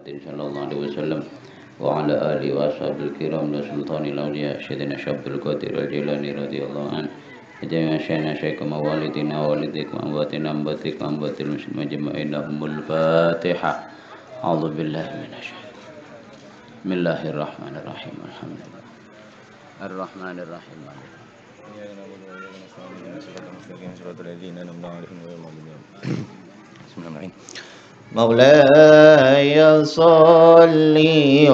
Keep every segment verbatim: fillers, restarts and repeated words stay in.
صلى الله عليه وسلم وعلى آله وأصحابه الكرام وسلطان الأولياء سيدنا الشيخ عبد القادر الجيلاني رضي الله عنه وجميع شيخنا شيخكم ووالدينا ووالديكم وأمواتنا وأمواتكم وأموات المسلمين أجمعين. لهم الفاتحة. أعوذ بالله من الشيطان. بسم الله الرحمن الرحيم. الحمد لله. الرحمن الرحيم. إياك نعبد وإياك نستعين. اهدنا الصراط المستقيم. صراط الذين أنعمت عليهم غير المغضوب عليهم. بسم الله الرحمن الرحيم. مولاي صل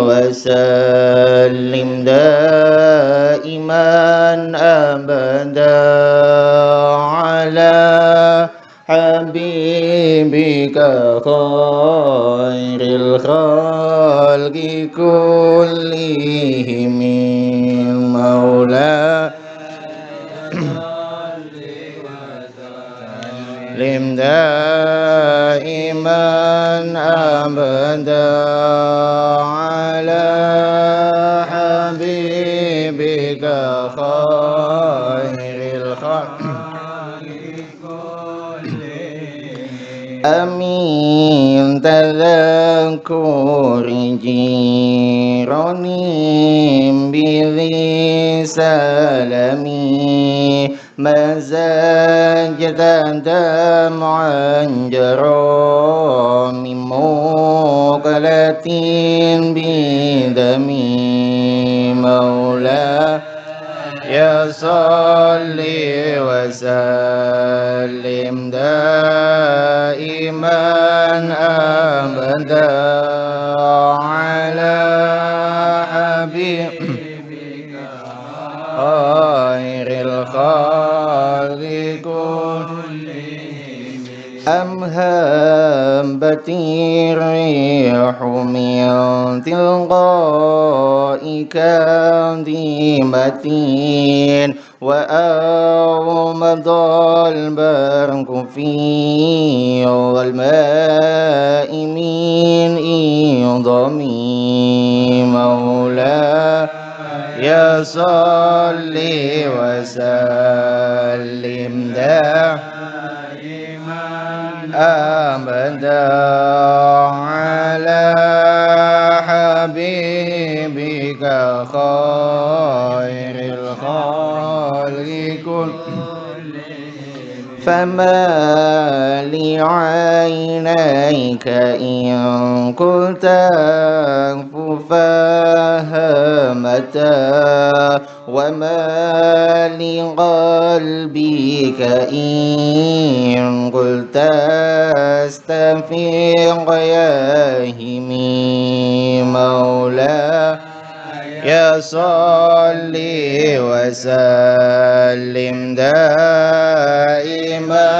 وسلم دائما أبدا على حبيبك خير الخلق كلهم. مولاي صل وسلم دائما أبدا على حبيبك خير الخلق. أمن تذكر جيرانهم بذي سلم، مزجت دمعا جرى من مقلة بدم. مولاي يا صل وسلم دائما أبدا على حبيبك خير الخلق كلهم. أم هبت الريح من تلقاء كاظمة وأومض البرق في الظلماء من عظم. مولاي صل وسلم دائما أبدا على حبيبك خير الخلق كلهم. فما لعينيك إن قلت أكف فهمتا، وما لقلبك إن قلت أستفق يهمي. مولاي يا صل وسلم دائما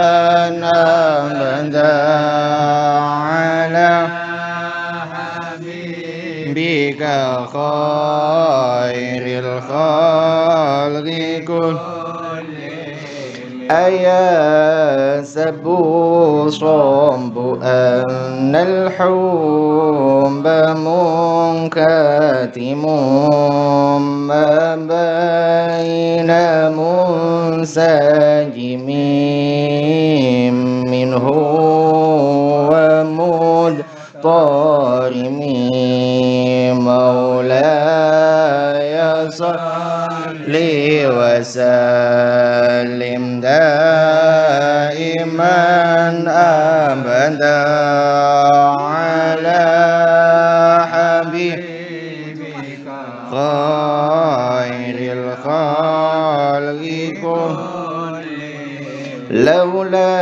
أبدا على حبيبك خير الخلق كلهم. أيحسب الصم أن الحب منكتم ما بين منسجم منه ومضطرم. مولاي صل وسلم دائما أبدا على حبيبك خير الخلق كلهم. لولا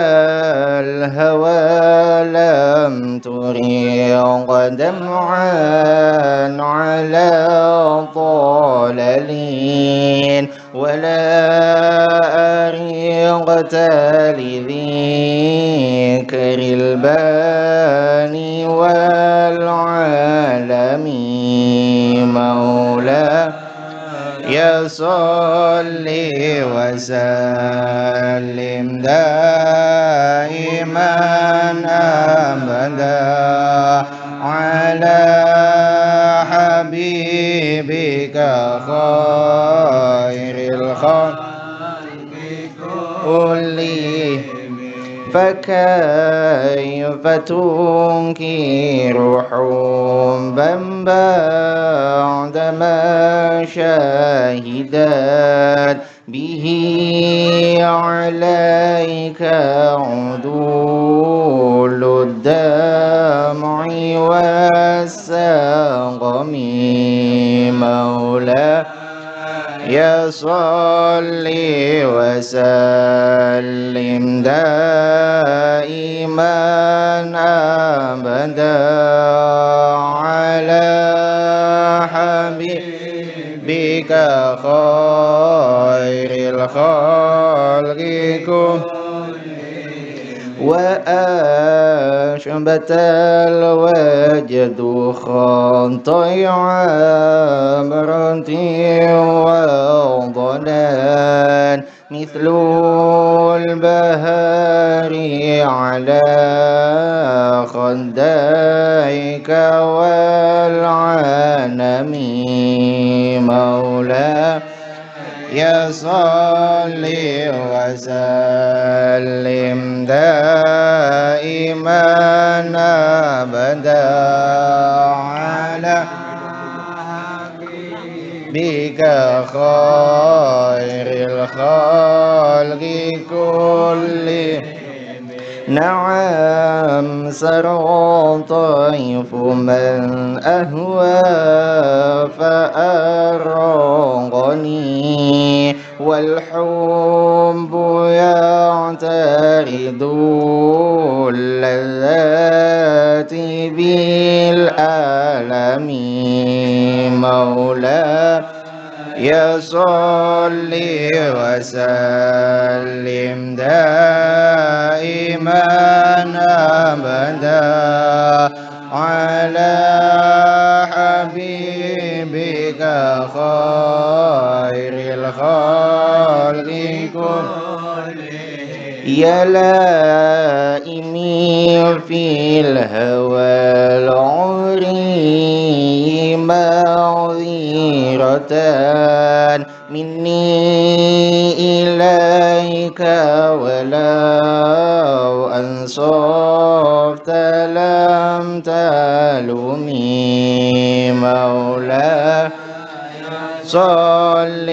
الهوى لم ترق دمعا على طلل، ولا أرقت لذكر الباني والعالم. مولاي يا صل وسلم دائما أبدا على حبيبك خير الخلق كلهم. فكيف تنكر حبا بعدما شهدت به عليك عدول الدمع والسقم. مولاي صل وسلم دائما أبدا على حبيبك خير الخلق كلهم. وأشبت الوجد خطي عبرة وضلال، مثل البهار على خديك والعالم. مولاي صل وسلم دائما أبدا على حبيبك خير الخلق كلهم. نعم سرى طيف من أهوى فأرغني، والحب يعترض اللذات بالألم. مولاي صل وسلم دائما أبدا على حبيبك خير الخلق كلهم. يا لائمي في الهوى العري معذرة مني إليك، ولو أنصفت لم تلمي. مولاي صل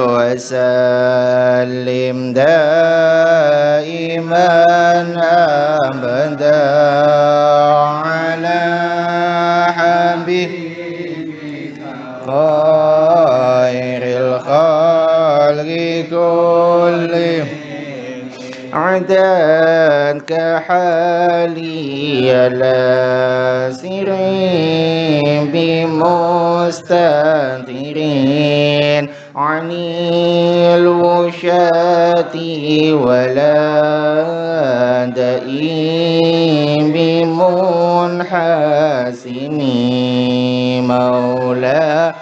وسلم دائما أبدا على حبيبك خير الخلق كلهم. عدتك حالي لا سري بمستتر عن الوشاة ولا دئي بمنحسم. مولاي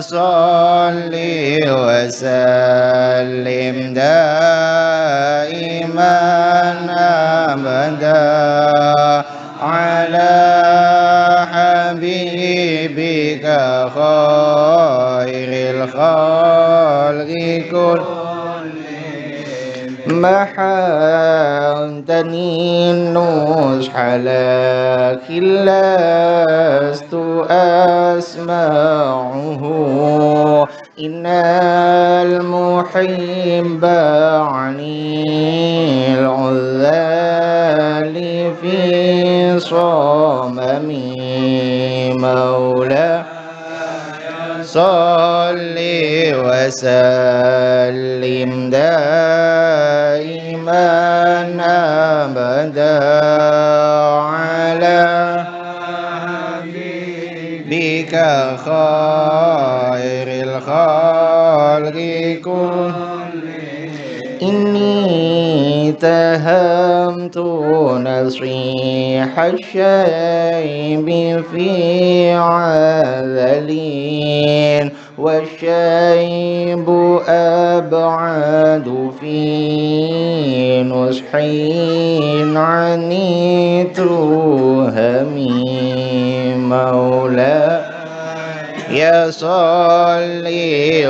صل وسلم دائما أبدا على حبيبك خير الخلق كلهم. محنتني النصح لكن لست أسمعه، إن المحب عن العذال في صمم. مولاي صل وسلم دائما أبدا على حبيبك خير الخلق كلهم. إني اتهمت نصيح الشيب في عذل، والشيب أبعد في نصح عن التهم. مولاي صل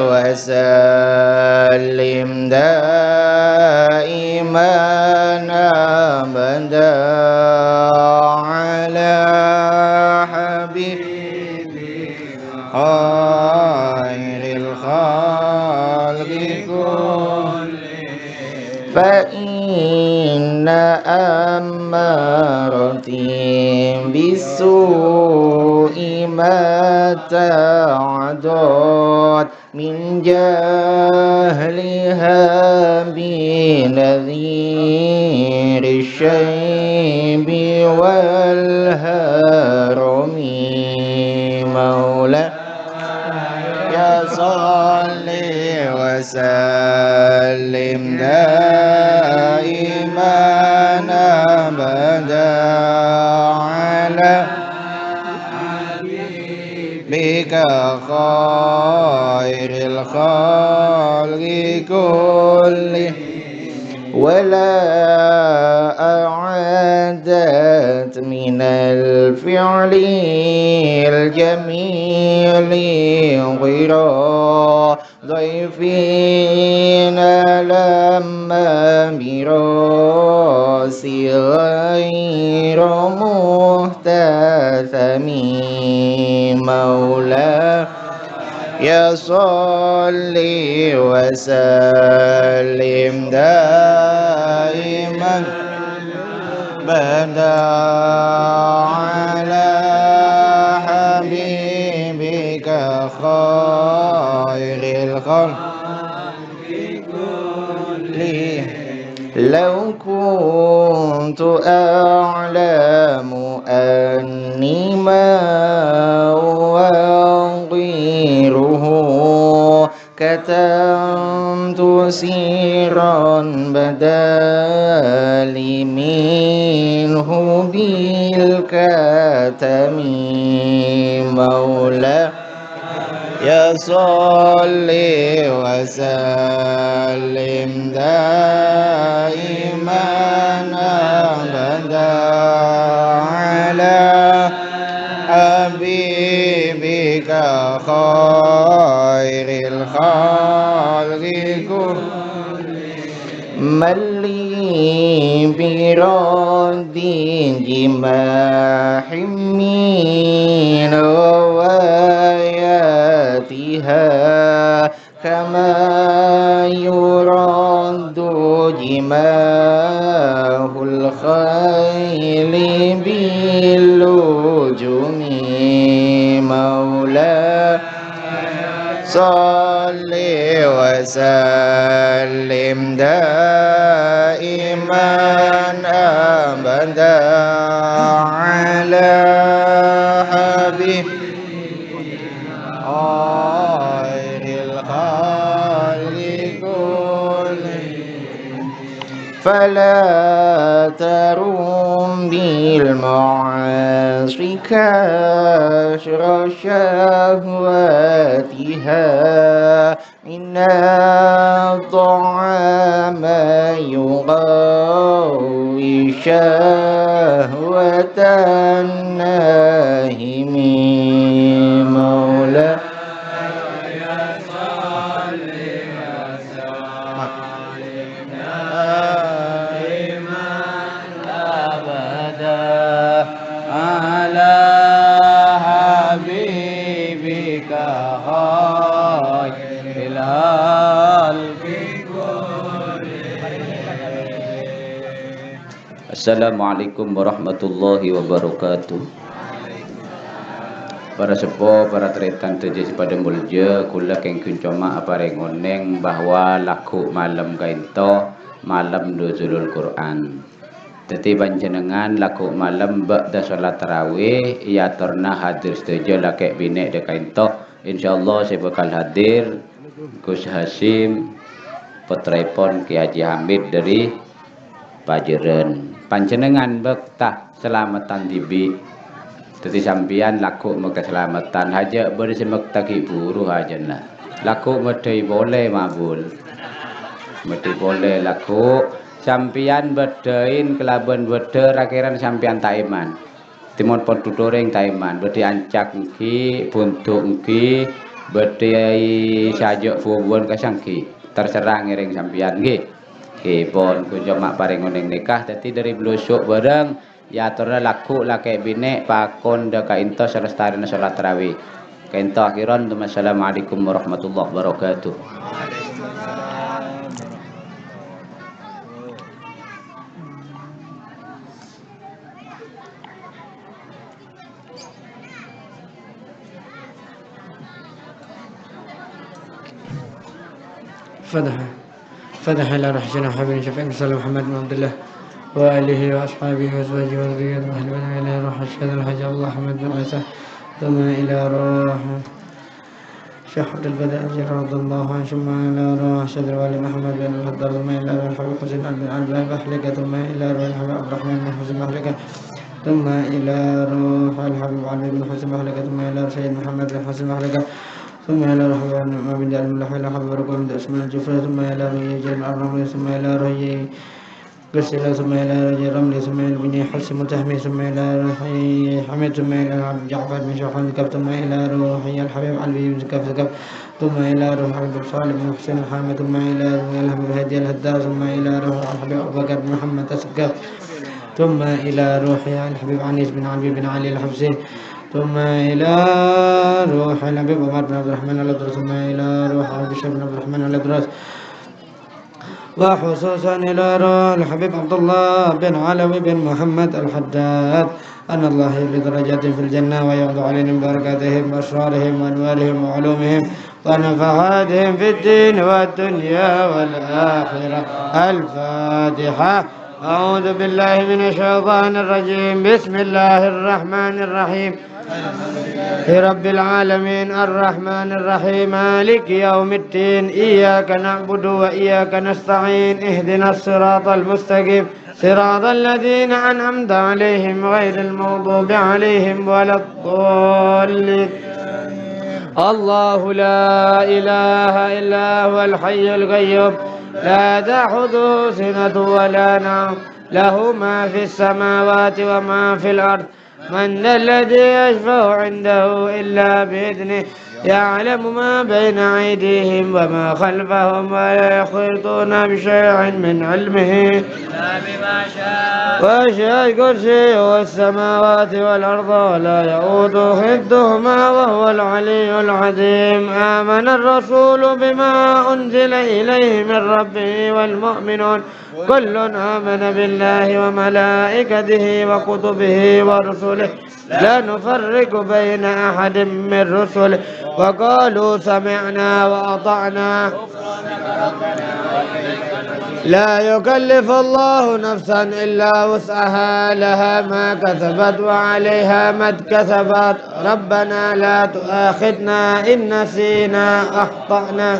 وسلم دائما فإن أمارة بالسوء ما تعدت من جهلها بنذير الشيب والهرم. مولاي صل وسلم دائما أبدا على حبيبك خير الخلق كلهم. ولا أعدت من الفعل الجميل غير ضيفنا لما براس غير مهتثم. مولاي يا صل وسلم دائما أبدا على حبيبك خير الخلق كلهم. لو كنت أعلم أني ما أغيره كتمت سرا بدا لي منه بالكتم. مولاي يا صل وسلم دائما أبدا على حبيبك خير الخلق كلهم. من لي برد جماح من غواياتها كما يرد جماح الخيل باللجم. مولاي صل وسلم دائما أبدا على حبيبك خير الخلق كلهم. فلا ترم بالمعاصي كثر شهواتها، إن الطعام يقوي شهوة النائم. مولاي دائما أبدا على حبيبك خير الخلق كلهم. Assalamualaikum warahmatullahi wabarakatuh. Para seppo, para tarètan sadhâjâ sè padâ molja, kaulâ kèngèng coma aparèng onèng bahwa lagghu' malem ka'ènto malem Nuzulul Qur'an. Dhâddhi panjhennengngan lagghu' malem ba'da sholat tarawih, èyatorana hadir sadhâjâ lakè' binè' dâ' ka'ènto. Insyaallah sè bhâkal hadir Gus Hasyim, pottraèpon Kè Haji Hamid dâri Pajhârân. Panjhennengngan bâkta salameddhân dhibi'. Dhâddhi sampèyan lagghu' mèkta salameddhân, hajâ' bâdâ sè mèkta ghi' bhuru hajâna. Lagghu' mèddhâi polè mabul. Mèddhâi polè lagghu'. Sampèyan bâddhâi kalabân bâddhâ ra-kèrana sampèyan ta' èman. Timon pon tutoreng ta' èman, bâddhâi ancak èngghi, bhundu' èngghi, bâddhâi sajâ' bhuwân kasa èngghi. Terserah ngèrèng sampèyan, èngghi. Èngghi, pon, ghun coma parèng onèng nèka. Dhâddhi dâri Belusu' bhâreng, èyatorana lagghu' lakè' binè' pakon dâ' ka'ènto salastarèna sholat tarawih. Ka'ènto akhèran, tsumma assalamualaikum warahmatullahi wabarakatuh. فتح فتح إلى روح سيدنا وحبيبنا شفيع المرسلين محمد بن عبد الله وآله وأصحابه وأزواجه وذريته وأهل بيته إلى روح الشهيد الحاج عبد الله أحمد بن عيسى، ثم إلى روح الشيخ عبد البديع الجيلاني رضي الله عنه، ثم إلى روح الشهيد الوالي محمد بن الخطاب، ثم إلى روح الحبيب حسين بن علي بن محلكة، ثم إلى روح الحبيب عبد الرحمن بن حسين محلكة، ثم إلى روح الحبيب علي بن حسين محلكة، ثم إلى روح السيد محمد بن حسين محلكة، ثم إلى روح الحبيب عمر بن جعفر محلكة، إلى حبيب ركن بن عثمان الجفري، ثم إلى روح جرم الرملي، ثم إلى روح قسلا، ثم إلى روح الرملي، ثم إلى بني حسين ملتحمي، ثم إلى روح حميد، ثم إلى روح جعفر بن شوحان الكف، ثم إلى روح الحبيب علوي بن كف الكف، ثم إلى روح الحبيب صالح بن حسين الحامي، ثم إلى روح الحبيب هادي الهداف، ثم إلى روح الحبيب أبو بكر بن محمد السقاف، ثم إلى روح الحبيب أنيس بن علوي بن علي الحبسي، ثم إلى روح الحبيب عمر بن عبد الرحمن الأطرس، ثم إلى روح الحبيب شيخ بن عبد الرحمن الأطرس، وخصوصا إلى روح الحبيب عبد الله بن علوي بن محمد الحداد، أن الله يعلي درجاتهم في الجنة ويعود عليهم بركاتهم وأسرارهم وأنوارهم وعلومهم ونفحاتهم في الدين والدنيا والآخرة. الفاتحة. أعوذ بالله من الشيطان الرجيم. بسم الله الرحمن الرحيم. رب العالمين، الرحمن الرحيم، مالك يوم الدين، إياك نعبد وإياك نستعين، اهدنا الصراط المستقيم، صراط الذين أنعمت عليهم غير المغضوب عليهم ولا الضالين. الله لا إله إلا هو الحي القيوم، لا تأخذه سنة ولا نوم، له ما في السماوات وما في الأرض، من ذا الذي يشفع عنده إلا بإذنه، يعلم ما بين أيديهم وما خلفهم، ولا يحيطون بشيء من علمه إلا بما شاء. وسع كرسيه السماوات والأرض، ولا يؤوده حفظهما، وهو العلي العظيم. آمن الرسول بما أنزل إليه من ربه والمؤمنون، كل آمن بالله وملائكته وكتبه ورسله، لا نفرق بين أحد من رسله، وقالوا سمعنا وأطعنا. لا يكلف الله نفسا إلا وسعها، لها ما كسبت وعليها ما اكتسبت. ربنا لا تؤاخذنا إن نسينا أو أخطأنا.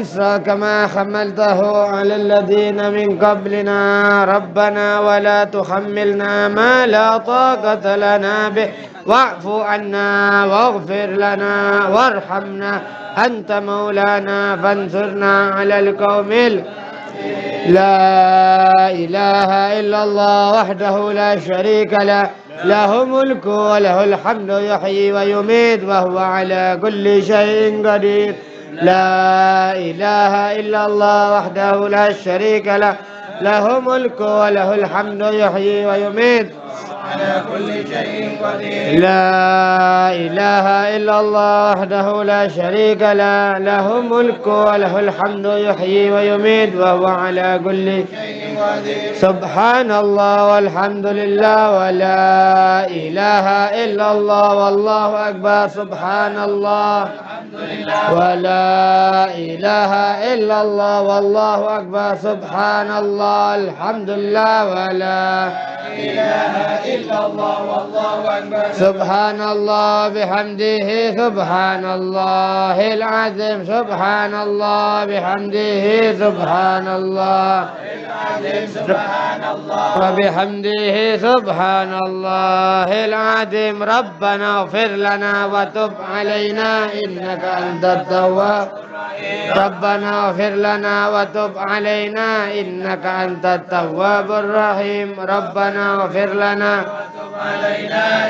إصرا كما حملته على الذين من قبلنا، ربنا ولا تحملنا ما لا طاقة لنا به، واعف عنا واغفر لنا وارحمنا، أنت مولانا فانصرنا على القوم ال-، لا إله إلا الله وحده لا شريك له، له ملك وله الحمد يحيي ويميت وهو على كل شيء قدير. لا إله إلا الله وحده لا شريك له، له ملك وله الحمد يحيي ويميت. على كل شيء قدير. لا إله إلا الله وحده لا شريك له، له ملك وله الحمد يحيي ويميت وهو على كل سبحان الله والحمد لله ولا إله إلا الله والله أكبر. سبحان الله ولا إله إلا الله والله أكبر. سبحان الله، الحمد لله ولا إله إلا الله والله أكبر. سبحان الله بحمده، سبحان الله العظيم، سبحان الله بحمده، سبحان الله العظيم، سبحان الله وبحمده، سبحان الله العظيم. ربنا اغفر لنا وتب علينا إنك أنت التواب. ربنا اغفر لنا وتب علينا إنك أنت التواب الرحيم. ربنا اغفر لنا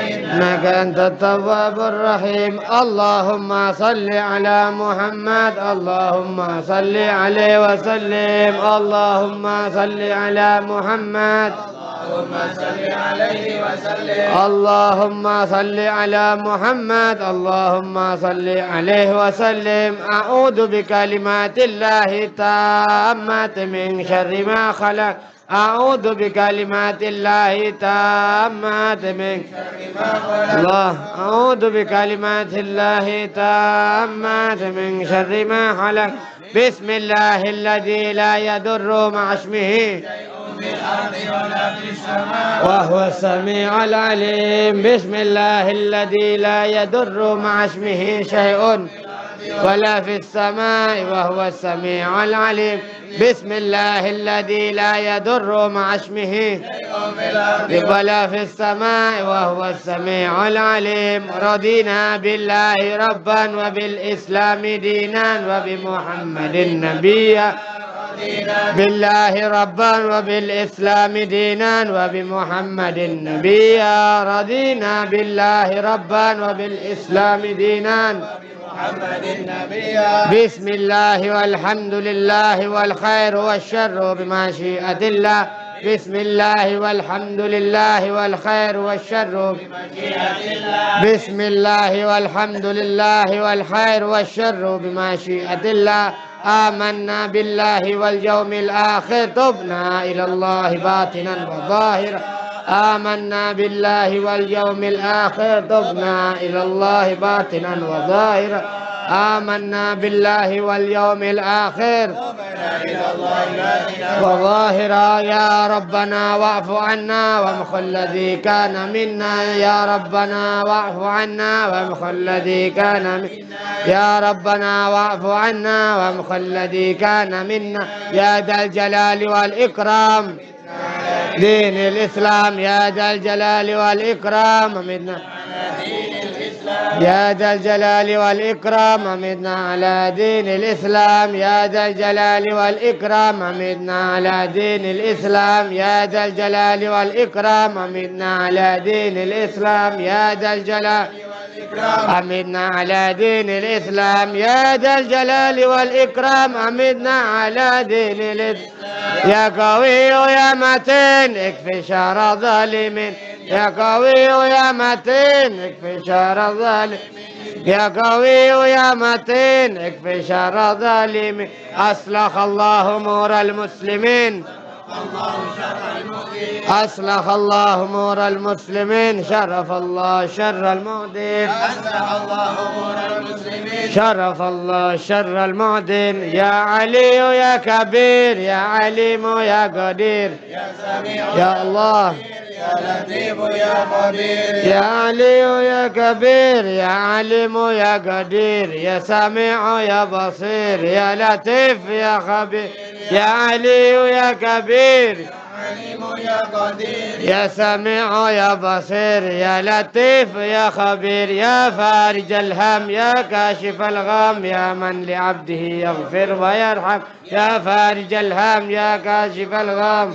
إنك أنت التواب الرحيم. اللهم صل على محمد، اللهم صل عليه وسلم، اللهم صل على محمد. اللهم صل عليه وسلم. اللهم صل على محمد، اللهم صل عليه وسلم. أعوذ بكلمات الله التامات من شر ما خلق. أعوذ بكلمات الله التامات من الله، أعوذ بكلمات الله التامات من شر ما خلق. بسم الله الذي لا يضر مع اسمه وهو السميع العليم. بسم الله الذي لا يضر مع اسمه شيء ولا في السماء وهو السميع العليم. بسم الله الذي لا يضر مع اسمه ولا في السماء وهو السميع العليم. رضينا بالله ربا وبالإسلام دينا وبمحمد نبيا. بالله ربا وبالإسلام دينا وبمحمد نبيا. رضينا بالله ربا وبالإسلام دينا. بسم الله والحمد لله والخير والشر بمشيئة الله. بسم الله والحمد لله والخير والشر. بسم الله والحمد لله والخير والشر بمشيئة الله. آمنا بالله واليوم الآخر، تبنا إلى الله باطنا وظاهرا. آمنا بالله واليوم الآخر، تبنا إلى الله باطنا وظاهرا. آمنا بالله واليوم الآخر وظاهرا. يا ربنا واعف عنا وامح الذي كان منا. يا ربنا واعف عنا وامح الذي كان منا. يا ربنا واعف عنا وامح الذي كان منا. يا ذا الجلال والإكرام. دين الإسلام يا ذا الجلال والإكرام أمتنا. يا ذا الجلال والإكرام أمتنا على دين الإسلام. يا ذا الجلال والإكرام أمتنا على دين الإسلام. يا ذا الجلال والإكرام أمتنا على دين الإسلام. يا ذا الجلال أمتنا على دين الإسلام. يا ذا الجلال والإكرام أمتنا على دين الإسلام. يا قوي يا متين، اكف شر الظالمين. يا قوي يا متين، اكف شر الظالمين. يا قوي يا متين، اكف شر الظالمين. أصلح الله أمور المسلمين. أصلح الله أمور المسلمين. شرف الله شر المعدين. شرف الله شر المعدين. يا علي يا كبير، يا عليم يا قدير. يا الله. يا علي يا كبير، يا عليم يا قدير، يا سميع يا بصير، يا لطيف يا خبير. يا علي يا كبير، يا سميع يا بصير، يا لطيف يا خبير، يا فارج الهم، يا كاشف الغم، يا من لعبده يغفر ويرحم، يا فارج الهم، يا كاشف الغم،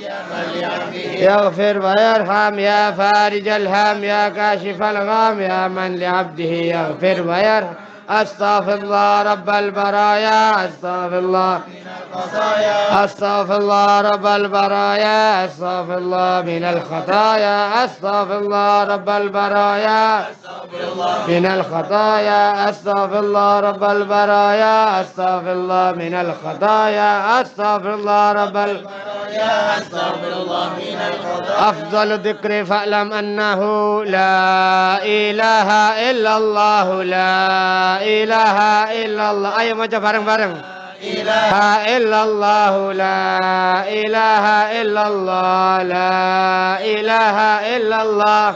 يغفر ويرحم، يا فارج الهم، يا كاشف الغم، يا من لعبده يغفر ويرحم. أستغفر الله رب البرايا، أستغفر الله. أستغفر الله رب البرايا، أستغفر الله من الخطايا، أستغفر الله رب البرايا من الخطايا، أستغفر الله رب البرايا، أستغفر الله من الخطايا، أستغفر الله رب ال- أفضل الذكر فاعلم أنه لا إله إلا الله، لا إله إلا الله. Ayo maca bareng-bareng. إله إلا الله، لا إله إلا الله، لا إله إلا الله.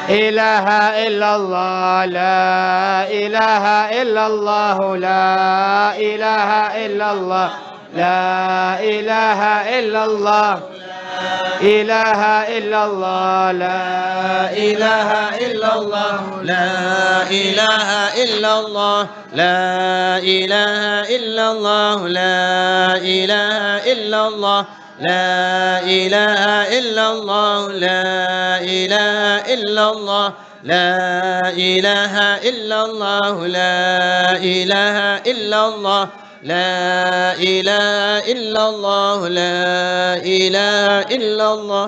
إله إلا الله، لا إله إلا الله، لا إله إلا الله، لا إله إلا الله. إله إلا الله، لا إله إلا الله، لا إله إلا الله، لا إله إلا الله، لا إله إلا الله. لا إله إلا الله، لا إله إلا الله، لا إله إلا الله، لا إله إلا الله، لا إله إلا الله، لا إله إلا الله.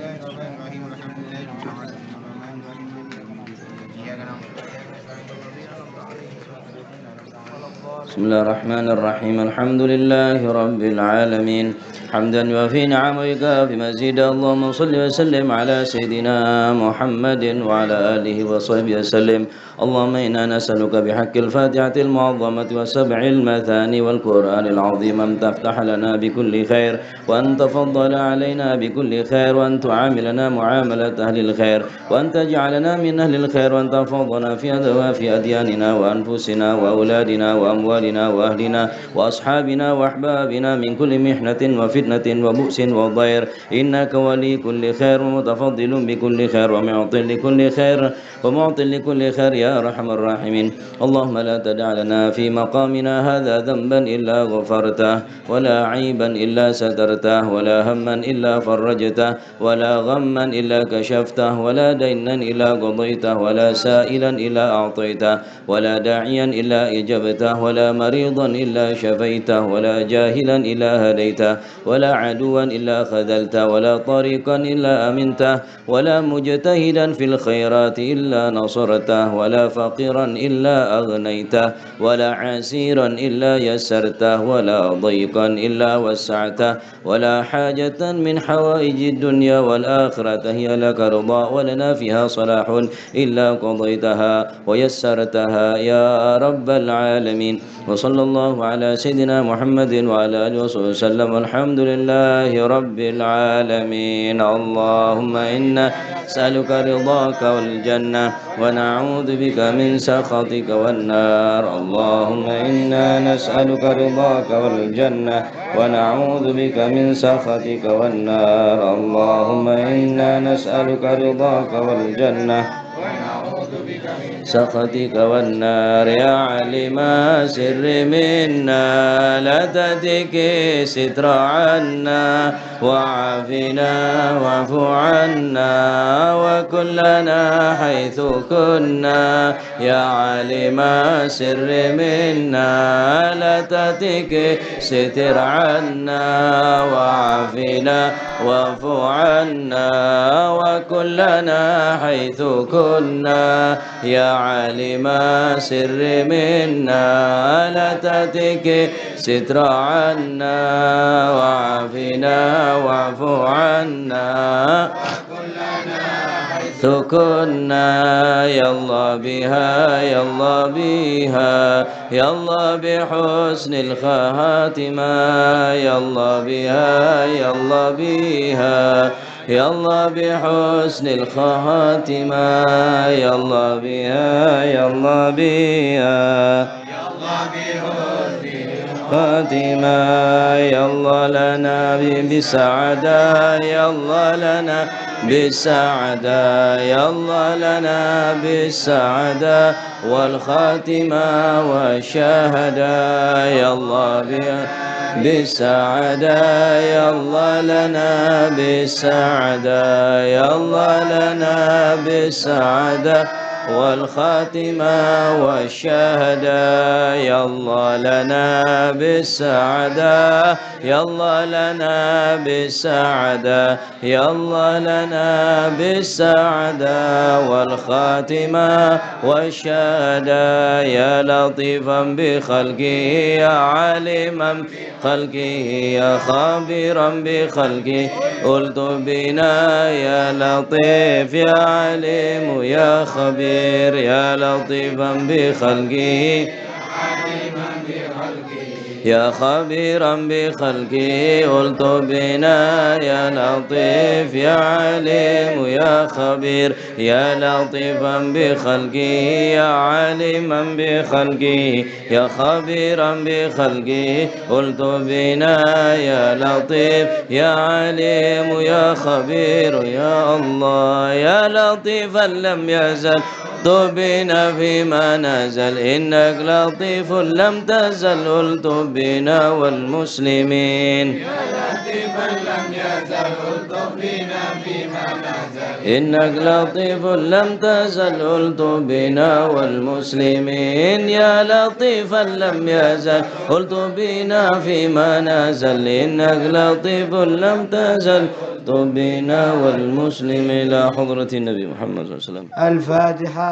بسم الله الرحمن الرحيم. الحمد لله رب العالمين. حمدا يوافي نعمه ويكافئ مزيده. اللهم صل وسلم على سيدنا محمد وعلى آله وصحبه وسلم. اللهم إنا نسألك بحق الفاتحة المعظمة والسبع المثاني والقرآن العظيم أن تفتح لنا بكل خير، وأن تفضل علينا بكل خير، وأن تعاملنا معاملة أهل الخير، وأن تجعلنا من أهل الخير، وأن تحفظنا في أد-، في أدياننا وأنفسنا وأولادنا وأموالنا وأهلنا وأصحابنا وأحبابنا من كل محنة وفتنة وبؤس وضير، إنك ولي كل خير ومتفضل بكل خير ومعط لكل خير ومعط لكل خير يا أرحم الراحمين. اللهم لا تدع لنا في مقامنا هذا ذنبا إلا غفرته، ولا عيبا إلا سترته، ولا هما إلا فرجته، ولا غما إلا كشفته، ولا دينا إلا قضيته، ولا سائلا إلا أعطيته، ولا داعيا إلا أجبته، ولا مريضا إلا شفيته، ولا جاهلا إلا هديته، ولا عدوا إلا خذلته، ولا طريقا إلا أمنته، ولا مجتهدا في الخيرات إلا نصرته، ولا فقيرا إلا أغنيته، ولا عسيرا إلا يسرته، ولا ضيقا إلا وسعته، ولا حاجة من حوائج الدنيا والآخرة هي لك رضا ولنا فيها صلاح إلا قضيتها ويسرتها يا رب العالمين. وصلى الله على سيدنا محمد وعلى آله وصحبه وسلم. والحمد لله رب العالمين. اللهم إنا نسألك رضاك والجنة، ونعوذ بك من سخطك والنار. اللهم إنا نسألك رضاك والجنة، ونعوذ بك من سخطك والنار. اللهم إنا نسألك رضاك والجنة، سخطك والنار. يا عالم السر منا، لا تتك الستر عنا، وعافنا واعف عنا، وكن لنا حيث كنا. يا عالم السر منا، لا تتك الستر عنا، وعافنا واعف عنا، وكن لنا حيث كنا. يا عالم السر منا، لا تتك الستر عنا، وعافنا واعف عنا، حيث كنا. يا الله بها، يا الله بها، يا الله بحسن الخاتمة. يا الله بها، يا الله بها، يا الله بحسن الخاتمة. يها، يا الله بها. خاتمة. يا الله لنا بالسعادة، يا الله لنا بالسعادة، يا الله لنا بالسعادة والخاتمة والشهادة. يا الله ب-، بالسعادة، يا الله لنا بالسعادة، يا الله لنا بالسعادة والخاتمة والشهادة. يا الله لنا بالسعادة، يا الله لنا بالسعادة، يا الله لنا بالسعادة والخاتمة والشهادة. يا لطيفا بخلقه، يا عالما خلقه، يا خبيرا بخلقه، الطف بنا يا لطيف، يا عليم، يا خبير، يا لطيفا بخلقه، يا خبيرا بخلقه، الطف بنا يا لطيف، يا عليم، يا خبير، يا لطيفا بخلقه، يا عليما بخلقه، يا خبيرا بخلقه، الطف بنا يا لطيف، يا عليم، يا خبير. يا الله، يا لطيفا لم يزل، الطف بنا فيما نزل، إنك لطيف لم تزل، الطف بنا والمسلمين. إنك لطيف لم تزل، الطف بنا والمسلمين. يا لطيفا لم يزل، الطف بنا فيما نزل، إنك لطيف لم تزل، الطف بنا والمسلمين. إلى حضرة النبي محمد صلى الله عليه وسلم. الفاتحة.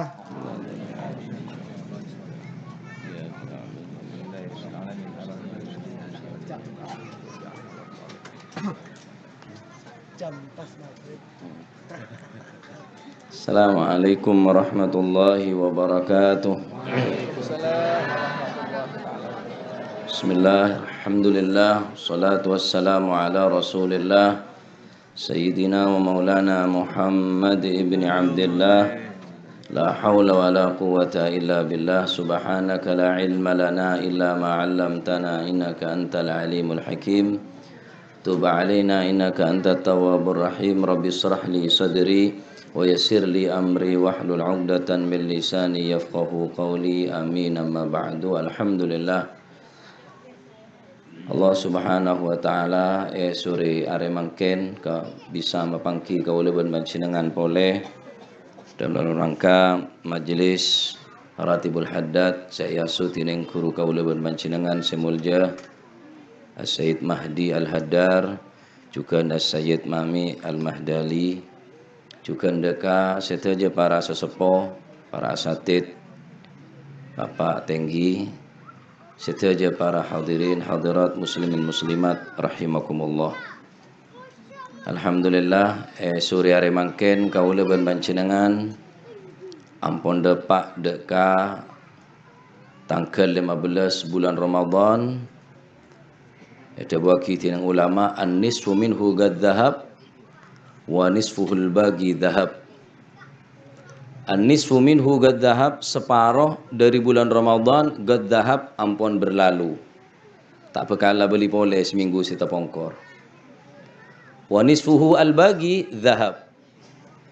Assalamualaikum warahmatullahi wabarakatuh. Bismillah, alhamdulillah, salatu wassalamu ala rasulillah, sayyidina wa maulana Muhammad ibni Abdillah. La haula wa la quwwata illa billah, subhanaka la ilma lana illa ma 'allamtana, innaka antal alimul hakim. Tub alaina innaka antat tawwabur rahim. Rabbi israh li sadri wa yassir li amri wahlul 'uqdatan min lisani yafqahu qawli. Amin. Amma ba'du. Alhamdulillah. Allah Subhanahu wa Ta'ala, è sore arè mangkèn ka-, bisa mapangghi kaulâ bân panjhennengngan polè dalam rangka majelis Ratibul Haddad sè èasoss dènèng ghuru kaulâ bân panjhennengngan sè molja, As-Sayyid Mahdi Al-Haddar, jhughân As-Sayyid Mami Al-Mahdali, jhughân dâ' ka sadhâjâ para saseppo, para asatid, Bapak Tenggi, sadhâjâ para hadirin hadirat muslimin muslimat rahimakumullah. Alhamdulillah, è sore arè mangkèn kaulâ bân panjhennengngan ampon dâpa' dâ' ka tangghâl lèma bellâs bulân Ramadan, èdhâbuwâghi dènèng ulama, "An-nisfu minhu qad dhahab, wa nisfuhul baqi dhahab." "An-nisfu minhu qad dhahab," saparo dâri bulân Ramadan, "qad dhahab," ampon berlalu. Ta' bhâkal abâli polè samènggu sè tapongkor. "Wa nisfuhu al-baqi dhahab."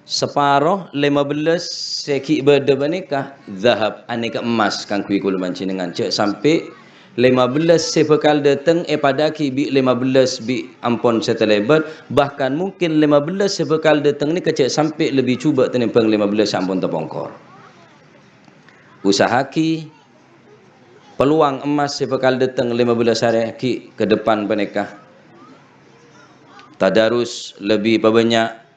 Saparo lèma bellâs sè ghi' bâdâ panèka dhahab, anèka emmas kaangghuy kaulâ panjhennengngan. Jhâ' sampè' lèma bellâs sè bhâkal dâteng èpadâ'aghi bi' lèma bellâs bi' ampon sè talèbât, bahkan mungkin lèma bellâs sè bhâkal dâteng nèka jhâ' sampè' lebbi jhubâ' tènèmbhâng lèma bellâs sè ampon tapongkor. Usaha'aghi peluang emmas sè bhâkal dâteng lèma bellâs arè ghi' ka depan panèka. Tadarus lebbi pabânnya',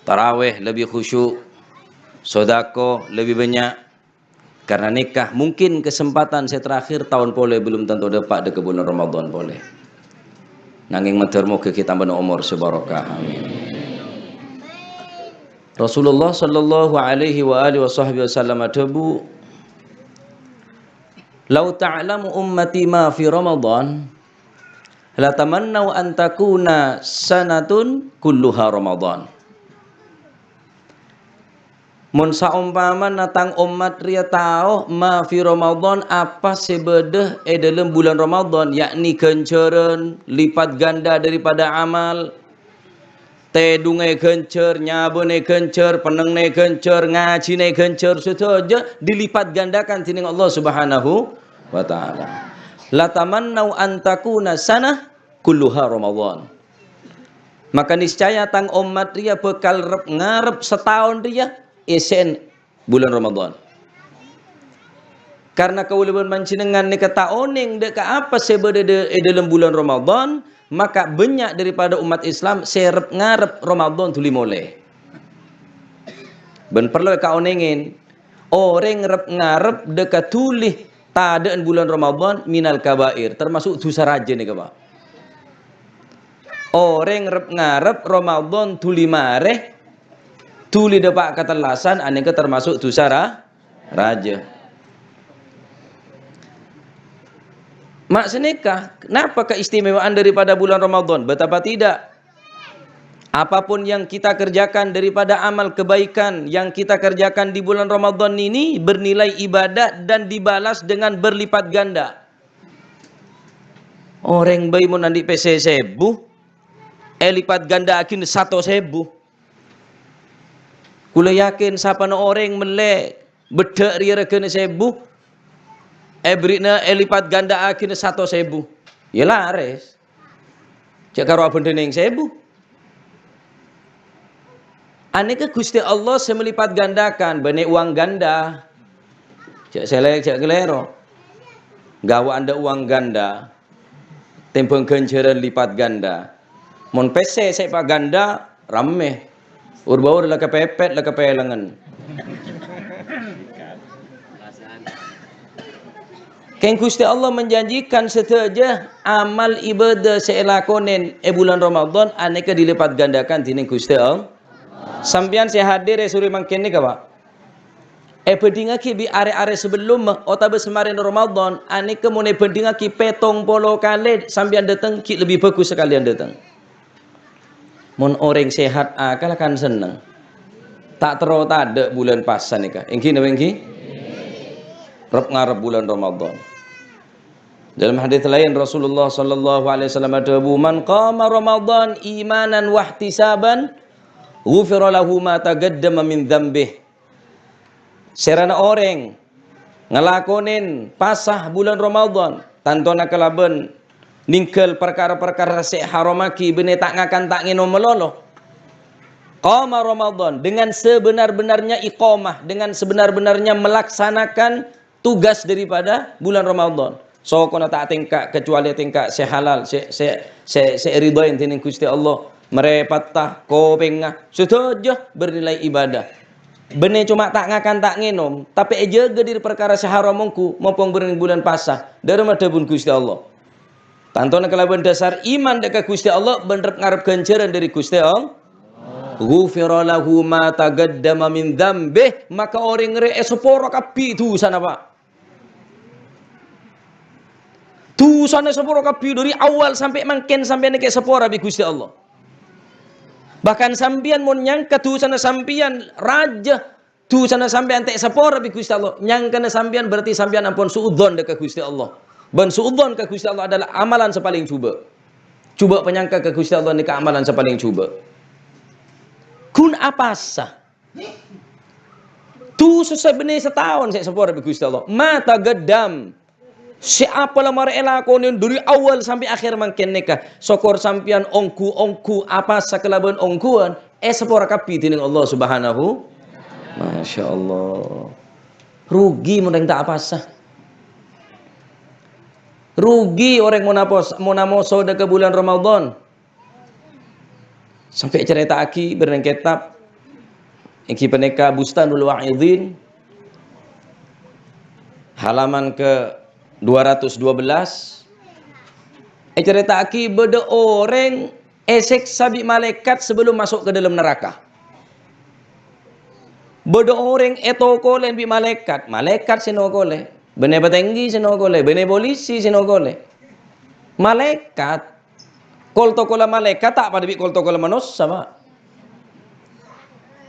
tarawèh lebbi khusyuk, sodako lebbi bânnya'. Karna nèka mungkin kesempatan sè terakhir, taon polè belum tanto dâpa' dâ' ka bulân Ramadan polè. Nangèng mandhâr mogâ ghi' tambâna omor sè barokah. Amin. Rasulullah sallallahu alaihi wa alihi wa sahbihi wasallam adhâbu, "Lau ta'lamu ummati ma fi Ramadan, latamannau an takuna sanatun kulluha Ramadan." Mon saompamana tang ommat rèya tao ma fi Ramadan, apa sè bâdâ è dâlem bulân Ramadan, yakni ghânjhârân lipat ganda daripada amal, tèdungnga èghânjhâr, nyabâna èghânjhâr, pennengnga èghânjhâr, ngajhina èghânjhâr, sadhâjâ dilipat gandakan dènèng Allah Subhanahu wa Ta'ala. "Latamannau an takuna sanah kulluha Ramadan." Maka niscaya tang ommat rèya bhâkal rep-ngarep sataon rèya èssèna bulân Ramadan. Karna kaulâ bân panjhennengngan nèka ta' onèng dâ' ka apa sè bâdâ dâ-, è dâlem bulân Ramadan, maka bânnya' daripada ommat Islam sè rep-ngarep Ramadan dhuli molè. Bân parlo èkaonèngè, orèng rep-ngarep dâ' ka dhuli tadâ'ân bulân Ramadan minal kabair, termasuk dhusa rajâ nèka, Pak. Orèng rep-ngarep Ramadan dhuli marè, dhuli dâpa' ka tellasan, anèka termasuk dhusa ra-, rajâ. Ma' sanèka, napa keistimewaan daripada bulan Ramadan? Betapa tidak? Apapun yang kita kerjakan daripada amal kebaikan yang kita kerjakan di bulan Ramadan ini bernilai ibadah dan dibalas dengan berlipat ganda. Orèng bhâi mon andi' pèssè sèbu, èlipat ganda'aghi satos èbu. Kaulâ yakin sapana orèng mellè beddhâ' rèya règhâna sèbu, èberri'na èlipat ganda'aghina satos èbu. Ya larès. Jhâ' karo abhândhânèng sèbu. Anèka Ghustè Allah sè melipat gandakan, bânnè uwang ganda. Jhâ' sèlèk, jhâ' kalèro. Ghâbây anda uwang ganda, tèmbhâng ghânjhârân lipat ganda. Mon pèssè sè èpaganda, rammè. Ur-bâur la kapèpèt, la kapèlèngan. Kèng Ghustè Allah menjanjikan sadhâjâ amal ibadah sè èlakonè è bulân Ramadan anèka dilipatgandakan dhinèng Ghustè Allah. Sampèyan sè hadir è sore mangkèn nèka, Pak, èbhândhingaghi bi' arè-arè sabellumma otabâ samarèna Ramadan, anèka mon èbhândhingaghi pèttong polo kalè sampèyan dâteng, ghi' lebbi bhâghus sakalèyan dâteng. Mon orèng sehat akal kan senneng. Ta' terro tadâ' bulân pasa nèka. Èngghi napa èngghi? Rep-ngarep bulân Ramadan. Dalam hadis laèn Rasulullah sallallahu alaihi wasallam adhâbu, "Man qama Ramadan imanan wahtisaban, ghufira lahu ma taqaddama min dzambih." Sèrana orèng ngalakonè pasa bulân Ramadan, tantona kalabân nèngghâl parkara-parkara sè èharomaghi bânnè ta' ngakan ta' ngènom malolo. Qama Ramadan dengan sebenar-benarnya iqamah, dengan sebenar-benarnya melaksanakan tugas daripada bulân Ramadan. Sokona ta' tèngka' kecuali tèngka' sè halal, sè, sè, sè, sè èridhoi dhinèng Ghustè Allah. Mrèpatta, kopèngnga, sadhâjâ bernilai ibadah. Bânnè coma ta' ngakan, ta' ngènom, tapè èjâgâ dhâri parkara sè haram ongghu, mompong bâreng bulân pasa. Dhâremma dhâbuna Ghustè Allah. Tantona kalabân dhâsar iman dâ' ka Ghustè Allah bân rep-ngarep ghânjhârân dhâri Ghustè Allah. "Ghufira lahu ma taqaddama min dzambih," maka orèng rè èsapora kabbhi dhusana, Pak. Dhusana sapora kabbhi, dhâri awal sampè' mangkèn sampèyan èkè sapora bi' Ghustè Allah. Bahkan sampèyan mon nyangka dhusana sampèyan rajâ, dhusana sampèyan ta' èsapora bi' Ghustè Allah, nyangkana sampèyan berarti sampèyan ampon su'udzon dâ' ka Ghustè Allah. Bân su'udzon ka Ghustè Allah adalah amalan sè palèng jhubâ'. Jhubâ' panyangka ka Ghustè Allah nèka amalan sè palèng jhubâ'. Ghun apasa? Dhusa sè bânnè sataon sè èsapora bi' Ghustè Allah. Ma taqaddam. Sè apa la marè èlakonè dhâri awal sampè' akhèr mangkèn nèka. Sokor sampèyan ongghu-ongghu apasa kalabân ongghuwân èsapora kabbhi dhinèng Allah Subhanahu. Masya Allah. Rugi mon orèng ta' apasa. Rugi orèng mon apos-, mon amoso dâ' ka bulân Ramadan. Sampè' ècarèta'aghi bâreng kètab, èngghi panèka Bustanul Wa'idhin, halaman ke dua ratus dua belas, ècarèta'aghi bâdâ orèng èsèksa bi' malaèkat sabellum maso' ka dâlem naraka. Bâdâ orèng ètokolè bi' malaèkat, malaèkat sè nokolè, bânnè patèngghi sè nokolè, bânnè polisi sè nokolè. Malaèkat Kol-tokolla malaèkat ta' padâ bi' kol-tokolla manossa, Pak.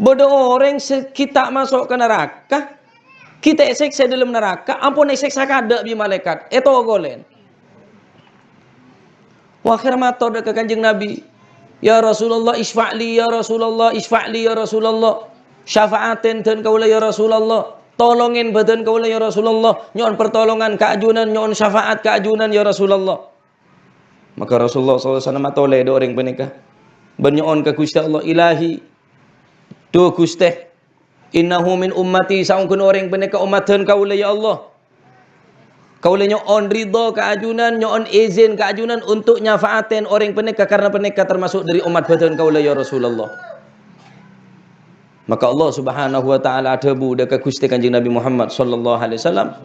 Bâdâ orèng sè ghi' ta' maso' ka naraka, ghi' ta' èsèksa è dâlem naraka, ampon èsèksa kaadâ' bi' malaèkat, ètokolè. Wah, akhèr mator dâ' ka Kanjeng Nabi, "Ya Rasulullah, isfa' li, ya Rasulullah, isfa' li, ya Rasulullah. Syafa'atè dhân kaulâ, ya Rasulullah. Tolongè bhâdhân kaulâ, ya Rasulullah. Nyo'on partolongan ka ajunan, nyo'on syafa'at ka ajunan, ya Rasulullah." Maka Rasulullah sallallahu alaihi wasallam atolè dâ' orèng panèka, bân nyo'on ka Ghustè Allah, "Ilahi, dhu Ghustè, innahu min ummati, saongghuna orèng panèka ommaddhân kaulâ, ya Allah. Kaulâ nyo'on ridho ka ajunan, nyo'on izin ka ajunan untuk nyafa'atè orèng panèka, karna panèka termasuk dâri ommat bhâdhân kaulâ, ya Rasulullah." Maka Allah Subhanahu wa Ta'ala adhâbu dâ' ka Ghustè Kanjeng Nabi Muhammad sallallahu alaihi wasallam.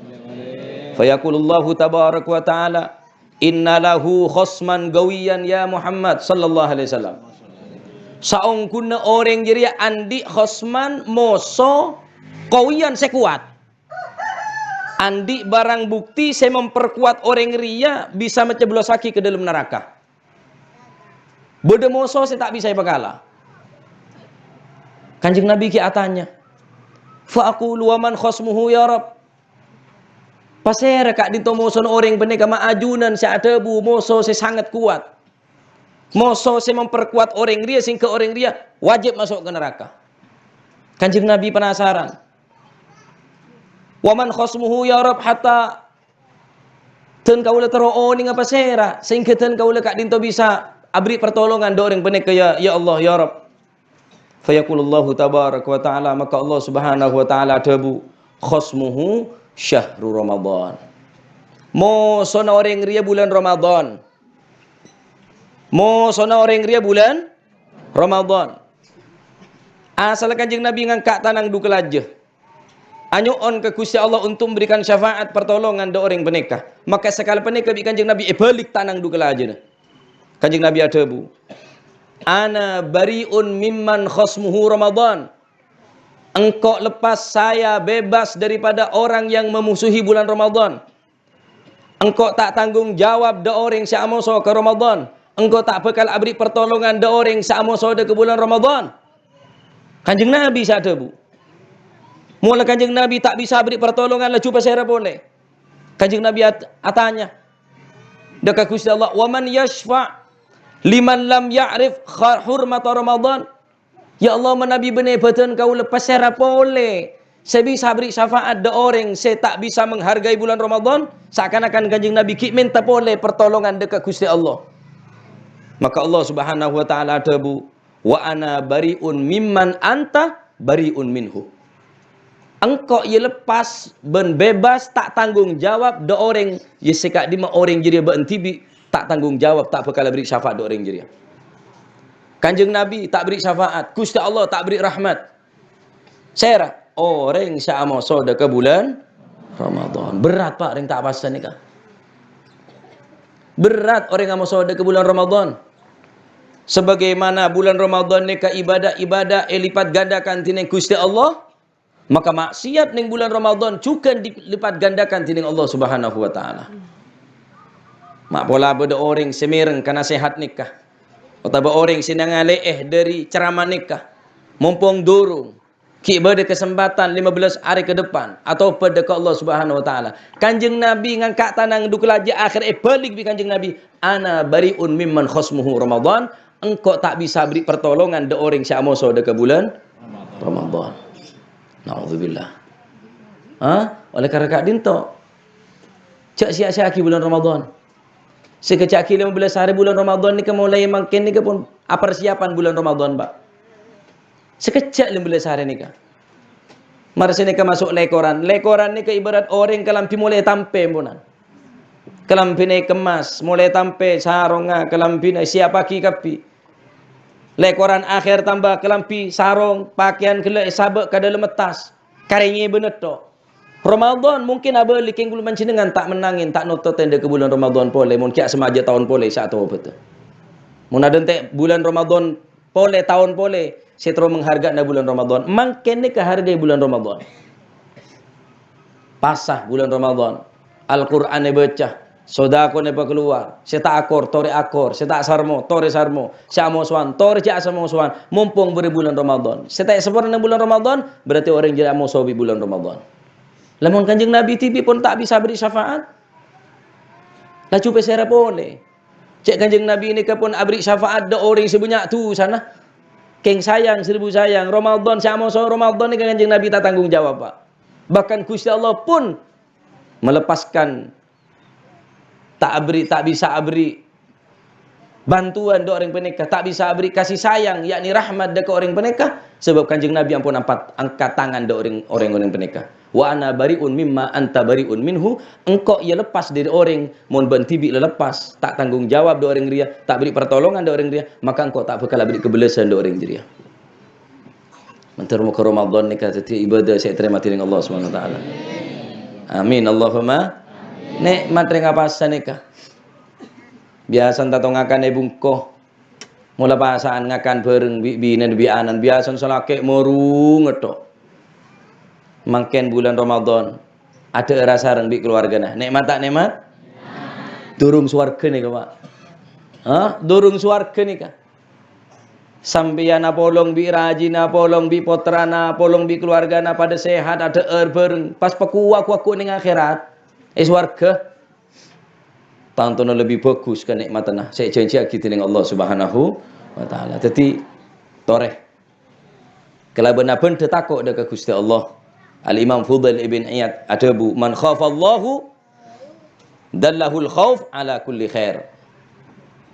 Fayaqulullahu tabaraka wa ta'ala, "Inna lahu khasman gawiyan ya Muhammad," sallallahu alaihi wasallam. Saongghuna orèng jârèya andi' khasman, moso, qawiyan sè kowat. Andi' barang bukti sè memperkuat orèng rèya bisa macoblossaghi ka dâlem naraka. Bâdâ moso sè ta' bisa èpakala. Kanjeng Nabi ghi' atanya, "Fa aqulu wa man khasmuhu ya Rabb?" Pasèra ka'dinto mosona orèng panèka, ma' ajunan sè adhâbu moso sè sanget kowat. Moso sè memperkuat orèng rèya sehingga orèng rèya wajib maso' ka naraka. Kanjeng Nabi penasaran. "Wa man khasmuhu ya Rabb hatta dhân kaulâ terro onènga pasèra sehingga dhân kaulâ ka'dinto bisa aberri' pertolongan dâ' orèng panèka ya, ya Allah, ya Rabb?" Fayaqulullahu tabaraka wa ta'ala, maka Allah Subhanahu wa Ta'ala adhâbu, "Khasmuhu syahru Ramadan." Mosona orèng rèya bulân Ramadan. Mosona orèng rèya bulân Ramadan. Asalla Kanjeng Nabi ngangka' tanang dhu kalajâ. anyo'on ka Gusti Allah untuk memberikan syafaat pertolongan dâ' orèng panèka. Maka sakala panèka bi' Kanjeng Nabi èbâlik tanang dhu kalajâna. Kanjeng Nabi adhâbu, "Ana bari'un mimman khasmuhu Ramadan." Engko' lepas, saya bebas daripada orang yang memusuhi bulan Ramadan. Engko' ta' tanggung jawab dâ' orèng sè amoso ka Ramadan. Engko' ta' bhâkal aberri' pertolongan dâ' orèng sè amoso dâ' ka bulan Ramadan. Kanjeng Nabi sè adhâbu. Mola Kanjeng Nabi ta' bisa aberri' pertolongan, laju pasèra polè? Kanjeng Nabi at-, atanya dâ' ka Gusti Allah, "Wa man yasyfa' liman lam ya'rif kha-, hurmata Ramadan?" "Ya Allah, manabi bânnè bâdân kaulâ, pasèra polè sè bisa aberri' syafaat dâ' orèng sè ta' bisa menghargai bulan Ramadan?" Seakan-akan Kanjeng Nabi ghi' mènta polè pertolongan dâ' ka Gusti Allah. Maka Allah Subhanahu wa Ta'ala adhâbu, "Wa ana bari'un mimman anta bari'un minhu." Engko' iyâ lepas bân bebas, ta' tanggung jawab dâ' orèng, iyâ sè ka'dimma orèng jârèya bâ'ân dhibi', ta' tanggung jawab, ta' bhâkal aberri' syafaat dâ' orèng jârèya. Kanjeng Nabi ta' berri' syafaat, Gusti Allah ta' berri' rahmat. Sèra? Orèng sè amoso dâ' ka bulân Ramadan. Berat, Pak, rèng ta' apowasa nèka. Berat orèng amoso dâ' ka bulân Ramadan. Sebagaimana bulân Ramadan nèka ibadah-ibadah èlipat gandakan dhinèng Gusti Allah, maka maksiat nèng bulân Ramadan jhughân dilipat gandakan dhinèng Allah Subhanahu wa Ta'ala. Ma' pola bâdâ orèng sè mèreng ka nasèhat nèka, otabâ orèng sè nangalè'è dâri ceramah nèka, mompong durung, ghi' bâdâ kasempadhân lima belas arè ka depan, atobât dâ' ka Allah Subhanahu wa Ta'ala. Kanjeng Nabi ngangka' tanang dhu kalajâ, akhèr èbâlik bi' Kanjeng Nabi, "Ana bari'un mimman khasmuhu Ramadan." Engko' ta' bisa berri' pertolongan dâ' orèng sè amoso dâ' ka bulân Ramadan. Naudzubillah. Hah? Oleh karena ka'dinto, jhâ' sia-siaaghi bulân Ramadan. Sakejjhâ' aghi lima belas arè bulân Ramadan nèka, molaè mangkèn nèka pon apersiapan bulân Ramadan, Pak. Sakejjhâ' lima belas arè nèka. Mara sè nèka maso' lèkoran. Lèkoran nèka ibarat orèng kalambhi molaè tampè, emponan. Kalambhina èkemmas, molaè tampè, sarongnga, kalambhina èsiapaaghi kabbhi. Lèkoran akhèr tamba kalambhi, sarong, pakèyan ghellâ' èsabâ' ka dâlem tas. Karèngè bânnè tok. Ramadan mungkin abâli, kèng kaulâ panjhennengngan ta' mennangè, ta' nototè dâ' ka bulân Ramadan polè, mon ghi' asamaja taon polè sè atobâdhâ. Mon adântè' bulân Ramadan polè, taon polè, sè terro mengharga'na bulân Ramadan. Mangkèn nèka hargai bulân Ramadan. Pasa bulân Ramadan. Al-Qur'an èbâca, sodako èpakalowar, sè ta' akor, torè akor, sè ta' sarmo, torè sarmo, sè amosowan, torè jhâ' asamosowan, mompong bârâ' bulân Ramadan. Sè ta' èsaporana bulân Ramadan, berarti orèng jârèya amoso bi' bulân Ramadan. Lamon Kanjeng Nabi dhibi' pon ta' bisa aberri' syafaat, laju pasèra polè? Cè' Kanjeng Nabi nèka pon aberri' syafaat dâ' orèng sè bânnya' dusana. Kèng sayang, seribu sayang, Ramadan, sè amoso Ramadan nèka Kanjeng Nabi ta' tanggung jawab, Pak. Bahkan Gusti Allah pon melepaskan, ta' aberri', ta' bisa aberri' bantuan dâ' orèng panèka, ta' bisa aberri' kasih sayang, yakni rahmat dâ' ka orèng panèka, sabâb Kanjeng Nabi ampon ampat angkat tangan dâ' orèng, orèng-orèng panèka. "Wa ana bari'un mimma anta bari'un minhu," engko' iyâ lepas dâri orèng, mon bâ'ân dhibi' la lepas, ta' tanggung jawab dâ' orèng rèya, ta' berri' pertolongan dâ' orèng rèya, maka engko' ta' bhâkal aberri' kabellâsân dâ' orèng jârèya. Mandhâr moghâ Ramadan nèka dhâddhi ibadah sè ètarèma dâri Allah Subhanahu wa Ta'ala. Amin, Allahumma. Nè'mat rèng apowasa nèka. Biyasana tanto ngakan è bungko. Mola pasa'an ngakan bhâreng bi' binèna bi' ana'na, biyasana sè lakè' morung ngetto'. Mangkèn bulân Ramadan, adâ' ra-sareng bi' kalowargana. Nè'mat ta' nè'mat? Durung sowarghâ nèka, Pak. Hah? Durung sowarghâ nèka. Sampèyan apolong bi' rajina, apolong bi' pottrana, apolong bi' kalowargana padâ sehat, adhâ'âr bhâreng, pas pakowa-kowa neng akhèrat, è sowarghâ. Tantona lebbi bhâghus kanè'matanna sè èjhânjhiyaghi dèning Allah Subhanahu wa Ta'ala. Dhâddhi, torè kalabân abhândhâ tako' dâ' ka Ghustè Allah. Al-Imam Fudail ibn Iyad adhâbu, "Man khafallaha dallahul khauf ala kulli khair."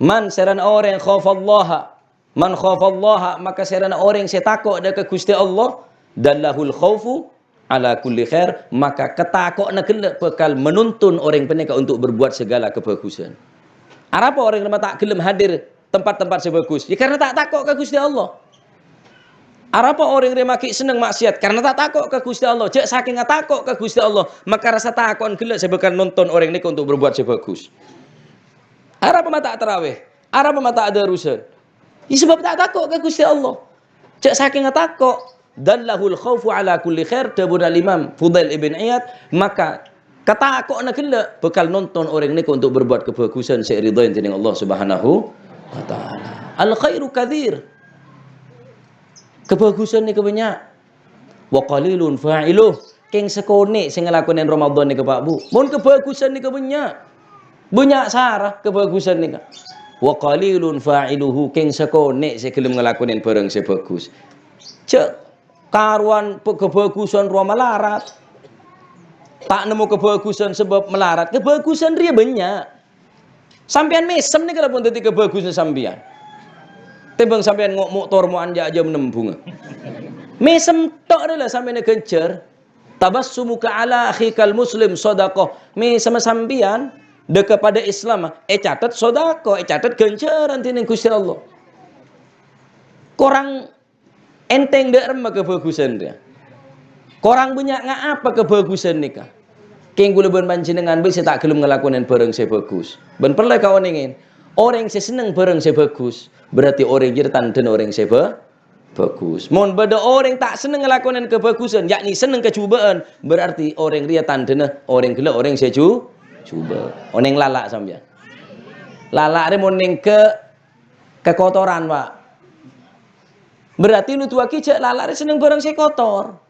Man sèrana orèng khafallaha, man khafallaha, maka sèrana orèng sè tako' dâ' ka Ghustè Allah, dallahul khaufu ala kulli khair, maka katako'na ghellâ' bhâkal manuntun orèng panèka untuk berbuat segala kebhâghusân. Arapa orèng rèma ta' ghellem hadir tempat-tempat sè bhâghus? Ya, karena ta' tako' ka Ghustè Allah. Arapa orèng rèya maghi senneng maksiat? Karena ta' tako' ka Ghustè Allah. Jhâ' sakènga tako' ka Ghustè Allah, maka rassa tako'na ghellâ' sè bhâkal nonton orèng nèka untuk berbuat sè bhâghus. Arapa ma' ta' tarawè? Arapa ma' ta' darusan? Ya, sabâb ta' tako' ka Ghustè Allah. Jhâ' sakènga tako', "Dallahul khaufu ala kulli khair," dhâbuna Imam Fudail ibn Iyad, maka katako'na ghellâ' bhâkal nonton orèng nèka untuk berbuat kabhâghusân sè èridhoi dèning Allah Subhanahu wa Ta'ala. Al khairu katsir. Kabhâghusân nèka bânnya'. "Wa qalilun fa'iluh." Kèng sakonè' sè ngalakonè Ramadan nèka, Pak, Bu. Mon kabhâghusân nèka bânnya'. Bânnya' sara kabhâghusân nèka. "Wa qalilun fa'iluhu." Kèng sakonè' sè ghellem ngalakonè bhârâng sè bhâghus. Jhâ' karowan pe-, kabhâghusân rowa malarat. Ta' nemmo kabhâghusân sabâb malarat. Kabhâghusân rèya bânnya'. Sampèyan mèsem nèka la pon dhâddhi kabhâghusân sampèyan. Tèmbhâng sampèyan ngo'-, mo'-, tor mo'an jâ-, jhâm nembhungnga. Mèsem tok rè la sampèyan èghânjhâr. "Tabassumuka ala akhikal muslim shadaqah." Mèsemma sampèyan dâ' ka padâ Islam, ècatet sodako, ècatet ghânjhârân dèning Ghustè Allah. Korang Ènthèng dâ' remma kabhâghusân rèya. Korang bânnya' nga-, apa kabhâghusân nèka? Kèng kaulâ bân panjhennengngan bhâi sè ta' ghellem ngalakonè bhârâng sè bhâghus. Bân parlo èkaonèngè, orèng sè senneng bhârâng sè bhâghus, berarti orèng jârèya tandhâna orèng sè bhâ-, bhâghus. Mon bâdâ orèng ta' senneng ngalakonè kabhâghusân, yakni senneng kajhubâ'ân, berarti orèng rèya tandhâna orèng ghellâ' orèng sè jhu-, jhubâ'. Onèng lala' sampèyan. Lala' rè mon nèngghâ' kakotoran, Pak. Berarti nuduwaghi jhâ' lala' rè senneng bhârâng sè kotor.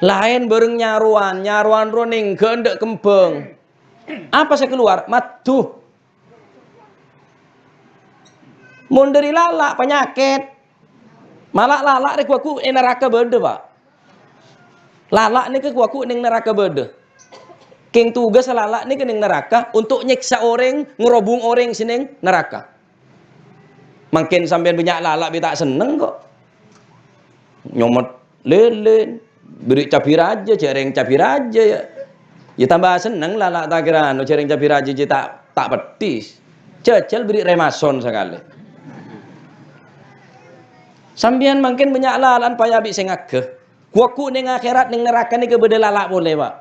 Laèn bhârâng nyarowan, nyarowan rowa nèngghâ' endâ' kembhâng. Apa sè kalowar? Madhu. Mon dâri lala', panyakèt. Mala' lala' rè ghu-, ghu è naraka bâdâ, Pak. Lala' nèka ghu-, ghu neng naraka bâdâ. Kèng tugas lala' nèka neng naraka untuk nyèksa orèng, ngerobong orèng sè neng naraka. Mangkèn sampèyan bânnya' lala' bi' ta' senneng kok. Nyomet lilin, bâri' cabbhi rajâ, jhârèng cabbhi rajâ, ya. Ya tamba senneng lala' ta' kèra anu, jhârèng cabbhi rajâ jhâ' ta', ta' peddhis. Jhâjhâl bâri' rèmason sakalè. Sampèyan mangkèn bânnya' lala'an paya bi' sè ngaghâ. Ghu-, ghu neng akhèrat, neng naraka nèka bâdâ lala' polè, Pak.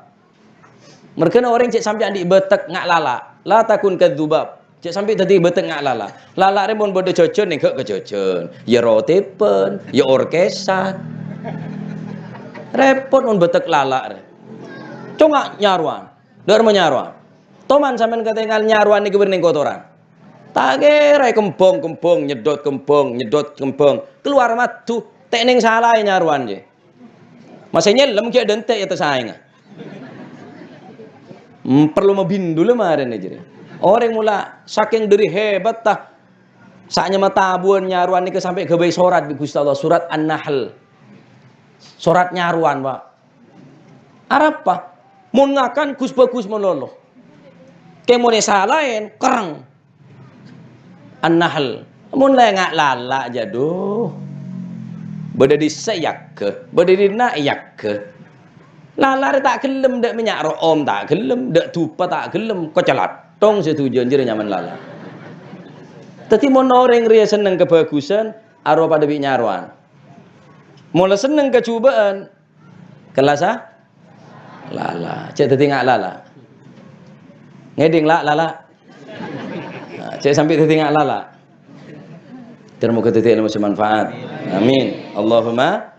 Merghâna orèng jhâ' sampè' andi' bâtek nga' lala'. La takun kadzubab. Jhâ' sampè' dhâddhi bâtek nga' lala'. Lala' rè mon bâdâ jhâjhân, nèngghâ' ka jhâjhân. Ya rotèpân, ya orkèsan. Rèpot mon bâtek lala' rè. Conga' nyarowan. Dâ' remma nyarowan. Toman sampèyan katèngal nyarowan nèka bâri' neng kotoran. Ta' kèra kembhâng-kembhâng, nyedot kembhâng, nyedot kembhâng. Kalowar madhu, tè' neng salaè nyarowan jiyâ. Masè nyellem ghi' adântè' è tasaèngnga. Hmm, parlo mabindula marèna jârèya. Orèng mola sakèng dâri hebatta, sanyama tabuwân nyarowan nèka sampè' ghâbây sorat bi' Ghustè Allah, sorat An-Nahl. Sorat nyarowan, Pak. Arapa? Mon ngakan ghus-bhâghus malolo. Kèng mon è salaèn, kerrèng. An-Nahl. Mon la nga' lala' jâ, dhu. Bâdâ è dissa' èyaghâ, bâdâ è dinna' èyaghâ. Lala' rè ta' ghellem, dâ' mènnya' ro'om ta' ghellem, dâ' dupa ta' ghellem, kacalathong sè dhujân jârèya nyamana lala'. Dhâddhi mon orèng rèya senneng kabhâghusân, arowa padâ bi' nyarowan. Mon la senneng kajhubâ'ân, Kella sa? Lala'. Jhâ' dhâddhi nga' lala'. Ngèdhing, la, lala'. Nah, jhâ' sampè' dhâddhi nga' lala'. Ter moghâ dhâddhi èlmo sè manfaat. Amin. Allahumma.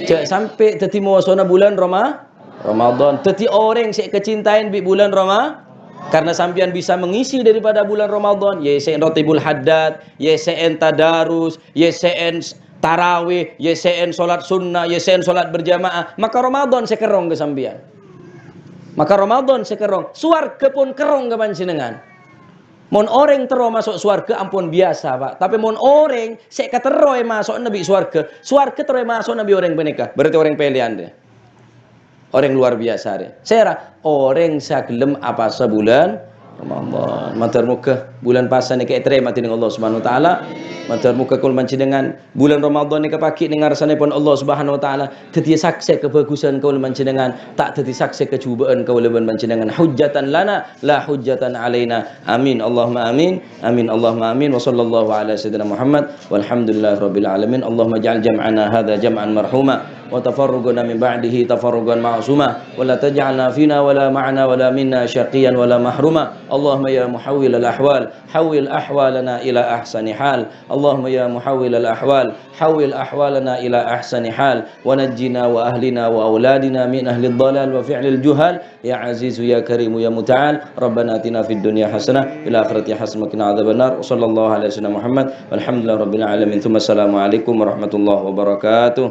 Jhâ' sampè' dhâddhi mosona bulân Roma-, Ramadan. Dhâddhi orèng sè èkacintaè bi' bulân Roma-, karena sampèyan bisa mengisi daripada bulân Ramadan, ya èssè'è rotibul haddad, ya èssè'è tadarus, ya èssè'è tarawih, ya èssè'è salat sunnah, ya èssè'è salat berjamaah, maka Ramadan sè kerrong ka sampèyan. Maka Ramadan sè kerrong, sowarghâ pon kerrong ka panjhennengngan. Mon orèng terro maso' sowarghâ ampon biyasa, Pak. Tapè mon orèng sè katerroè maso'na bi' sowarghâ, sowarghâ terroè maso'na bi' orèng panèka, berarti orèng pèlèyan, dâ. Orèng luar biyasa, dâ. Sèra? Orèng sè ghellem apasa bulân Ramadan. Mator moghâ bulân pasa nèka ètarèma dening Allah Subhanahu wa Ta'ala. Mator moghâ kaulâ panjhennengngan bulân Ramadan nèka paghi' neng ngarsanèpon Allah Subhanahu wa Ta'ala, dhâddhiyâ saksè kabhâghusân kaulâ panjhennengngan, ta' dhâddhi saksè kajhubâ'ân kaulâ bân panjhennengngan. Hujjatan lana, la hujjatan alaina. Amin. Allahumma amin. Amin. Allahumma amin. Wa sallallahu ala sayyidina Muhammad. Walhamdulillahi rabbil alamin. Allahumma ij'al jam'ana hadha jam'an marhuma. وتفرقنا من بعده تفرقا معصوما، ولا تجعلنا فينا ولا معنا ولا منا شقيا ولا محروما. اللهم يا محول الأحوال، حول أحوالنا إلى أحسن حال. اللهم يا محول الأحوال، حول أحوالنا إلى أحسن حال، ونجنا وأهلنا وأولادنا من أهل الضلال وفعل الجهال، يا عزيز يا كريم يا متعال. ربنا آتنا في الدنيا حسنة، وفي الآخرة حسنة، وقنا عذاب النار. وصلى الله على سيدنا محمد، والحمد لله رب العالمين. ثم السلام عليكم ورحمة الله وبركاته.